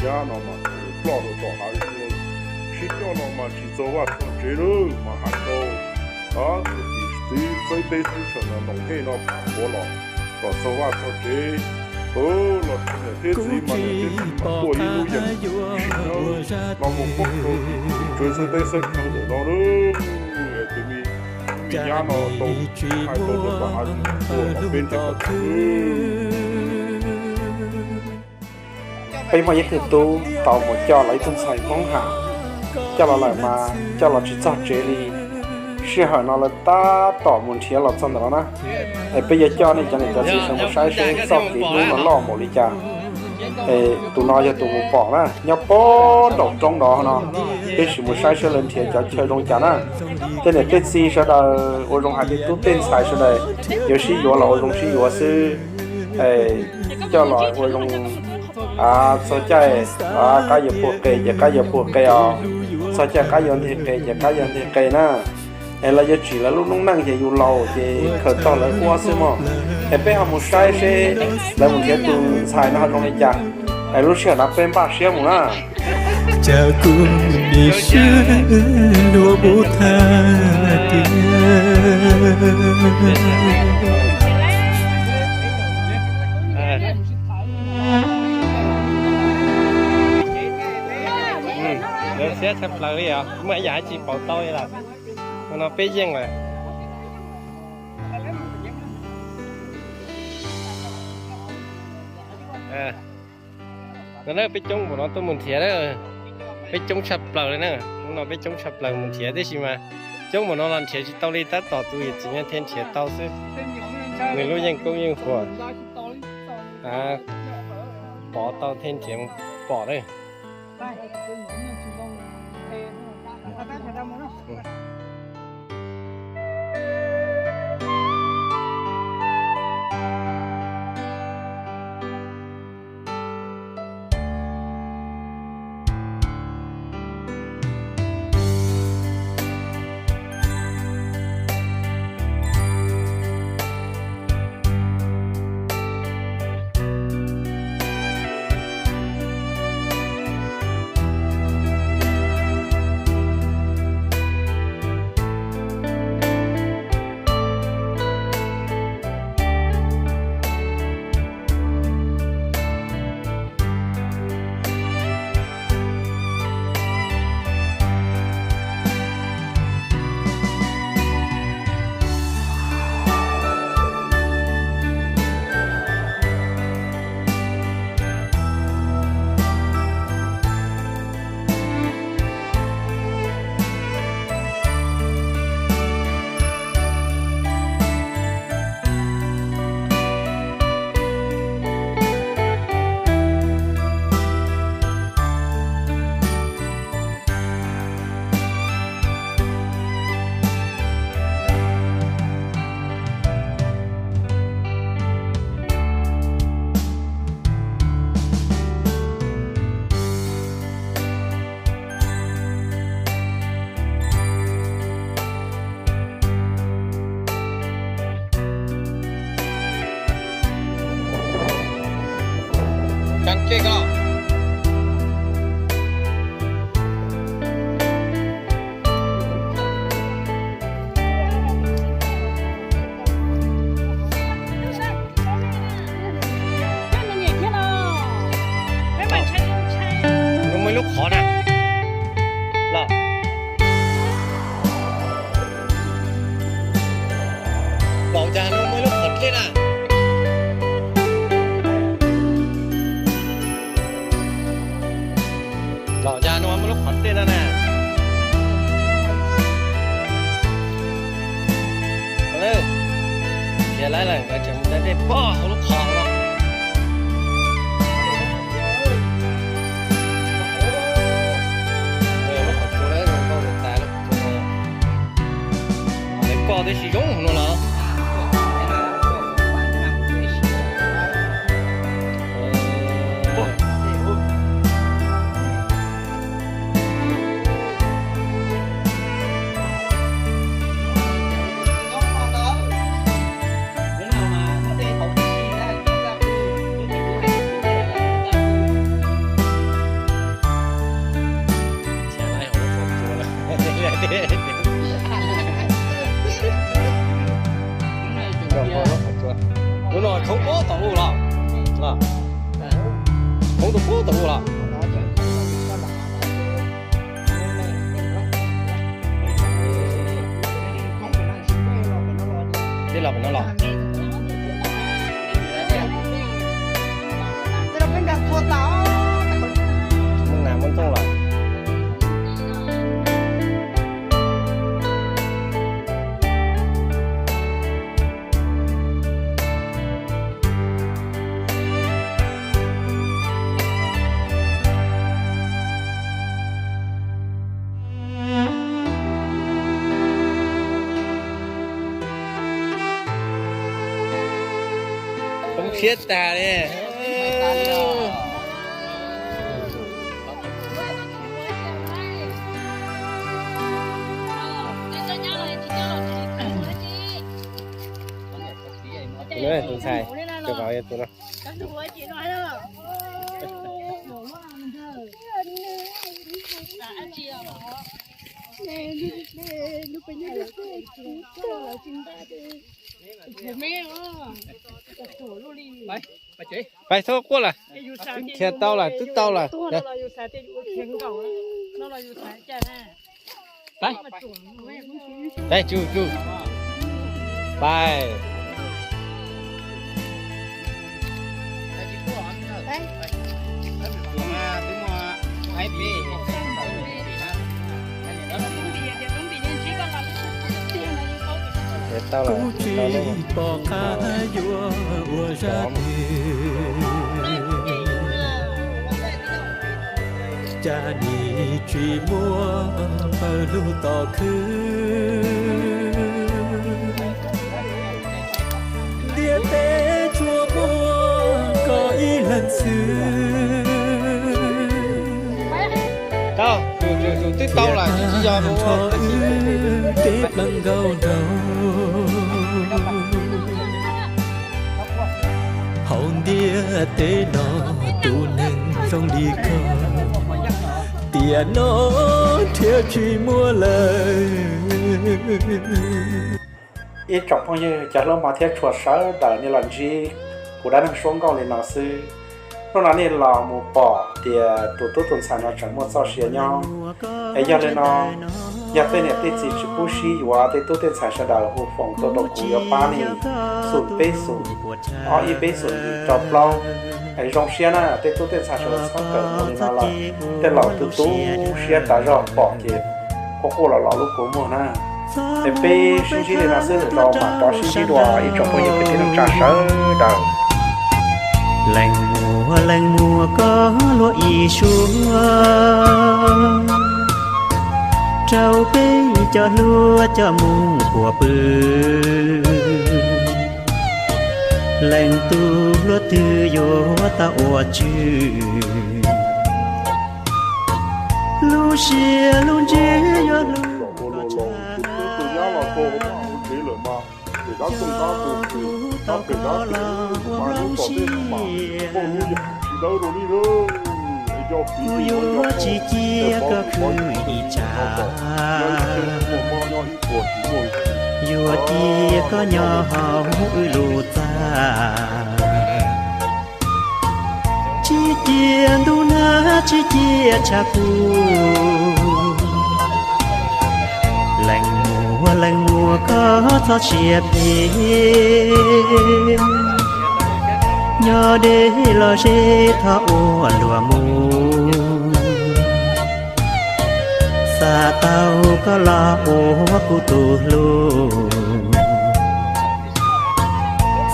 nyab no mas ploj rau tom hav zoov lawm. Sib coj los mas tsis txog vaj txog tsev lawm mas hais rau txhua tus txawb teb txawb chaw no noom hej no pab puav los kom txog vaj txog tsev. Los txog niam thiab txiv mas niam thiab txiv mas tuaj ib lub yeem sib nyob los mus poob rau txawb teb txawb chaw ntawm no lawm. Tus me nyab no tau hais rau tom hav zoov tuaj los peb nrhiav kom tau. Peb muaj ib tug tub tau mus coj los ib tug ntxhais Hmoob Ham, coj los lawm mas coj los tsis txog tsev li. Sij hawm no lawv tab tom mus nrhiav los txog ntawm no na. Es peb yuav coj nej cov niam cov txiv sawv mus saib seb txoj kev hnub no loj npaum li cas. Es tus no yog tus mus pom na, nyob puag nraum roob nrov no. Peb sim mus saib seb lawv nrhiav cov chaw zoo cas na. Tej niam tej txiv sawv daws ua zoo hais tej tub tej ntxhais sawv daws, yuav sib yuav los ua zoo sib yuav xwb. Coj los ua zoo, txog caij qab yuav puag qe ces qab yuav puag qe os, txog caij qab yuav nteg qe ces qab yuav nteg qe na. Es lawv yuav tsim lawv lub noob neej ces yus laus ces khaws tog lawv ua xwb mog. Es peb ho mus saib seb lawv mus nrhiav tus ntxhais no ho zoo li cas. Es lub sij hawm no peb npaj siab mus na. Lawv siab tshaj plaws li os, muaj ib yam tsis pauv tau li lawm. No peb yeej lawm. No na peb coob npaum no tuaj mus nrhiav na. Peb coob tshaj plaws li na. Hnub no peb coob tshaj plaws mus nrhiav tib si mas coob npaum no los nrhiav tsis tau li, tab tom tus yawm txiv no thiaj nrhiav tau xwb. Nws lub yeej koob yeej huam, pov tau thiaj nrhiav pom na. Muaj ib lub qhov na. Los, los cas no muaj ib lub qhov dlej na. Los cas no muaj lub qhov dlej no na. Thiab lawv nkawd tseem mus da dej pog hauv lub qhov no. Lub qhov tsua lawv zoo nkauj tas lub qhov tsua no. Lawv koj twb tsis zoo no los. Tau lub los, los, hoob tus pub tau lub los. Tij los pem no los. Muaj nas muaj ntxooj los. Siab tag li. Tus ntxhais, tus vauv yog tus no. Pais txhob quaj lawm, khiav tau lawm, twb tau lawm. Pais, tsuj, tsuj. Pais. Kuv tsis pom qab yuav ua zaj twg, cas nim tsis muaj pawg lug tom khwv. Ntiaj teb tsuas muaj koj ib leeg xwb. Tau, tus twb tau lawm, tsis yog nrho wb kev plaub nkaus nraug. Hauv ntiaj teb no tus neeg zoo li koj, tiam no thiaj tsis muaj lawm. Ib tsoom phooj ywg cov hlub hmov thiab tshua sawv daws nej los ntsib kuv dab neeg suab nkauj li no xwb. Hnub no nej los mus pom tias tus tub tus ntxhais no tseem muaj txoj sia nyob. Es yog li no, yog tej niam tej txiv tsis pub sib yuav, tej tub tej ntxhais sawv daws hu foom tuaj rau kuv yuav pab nej xum peb xum ob ib peb xum yim rau plaub. Es zoo siab na, tej tub tej ntxhais sawv daws txhob kawm ua li no lawm, tej laus twb tu siab tas zog pom ces quaj quaj los los lub kua muag na. Es peb sib ntsib li no xwb, lwm zaus mam rov sib ntsib dua ib tsoom phooj ywg kwv tij neej tsa sawv daws. Leej muam, leej muam koj luag ib suab, rau peb cov hlub coj mus puas pw. Leej tub hluas twg yuav tau ua tswv, lub siab lub ntsws yuav hlub kom tshaj. Cov kub tau koj los ua nplooj siab, kuv yuav tsis cia koj khwv ib tsam. Yuav cia koj nyob hauv wb lub txaj, tsis cia ntuj nag tsis cia tshav kub. Leej muam, leej muam koj txhob siab phem, nyob deb los ze thov ua luag mus. Xav tau koj los ua kuv tus hlub,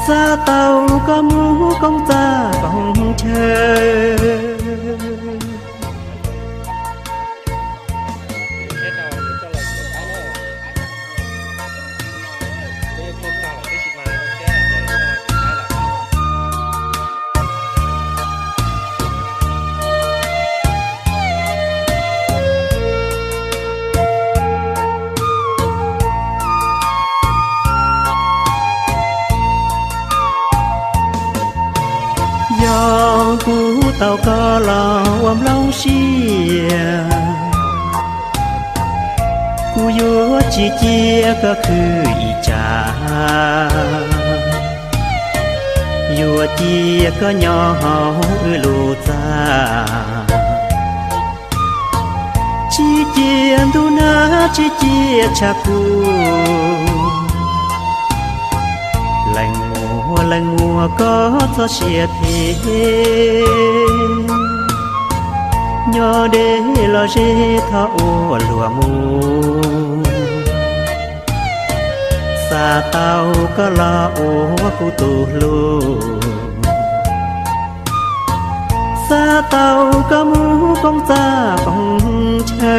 xav tau koj mus koom txaj koom chaw. Yog kuv tau koj los ua nplooj siab, kuv yuav tsis cia koj khwv ib tsam. Yuav cia koj nyob hauv wb lub txaj, tsis cia ntuj nag, tsis cia tshav kub. Leej muaj leej muaj koj txoj sia thiab, nyob deb los ze thov ua luag mus. Xav tau koj los ua kuv tus hlub, xav tau koj mus koom txaj koom chaw.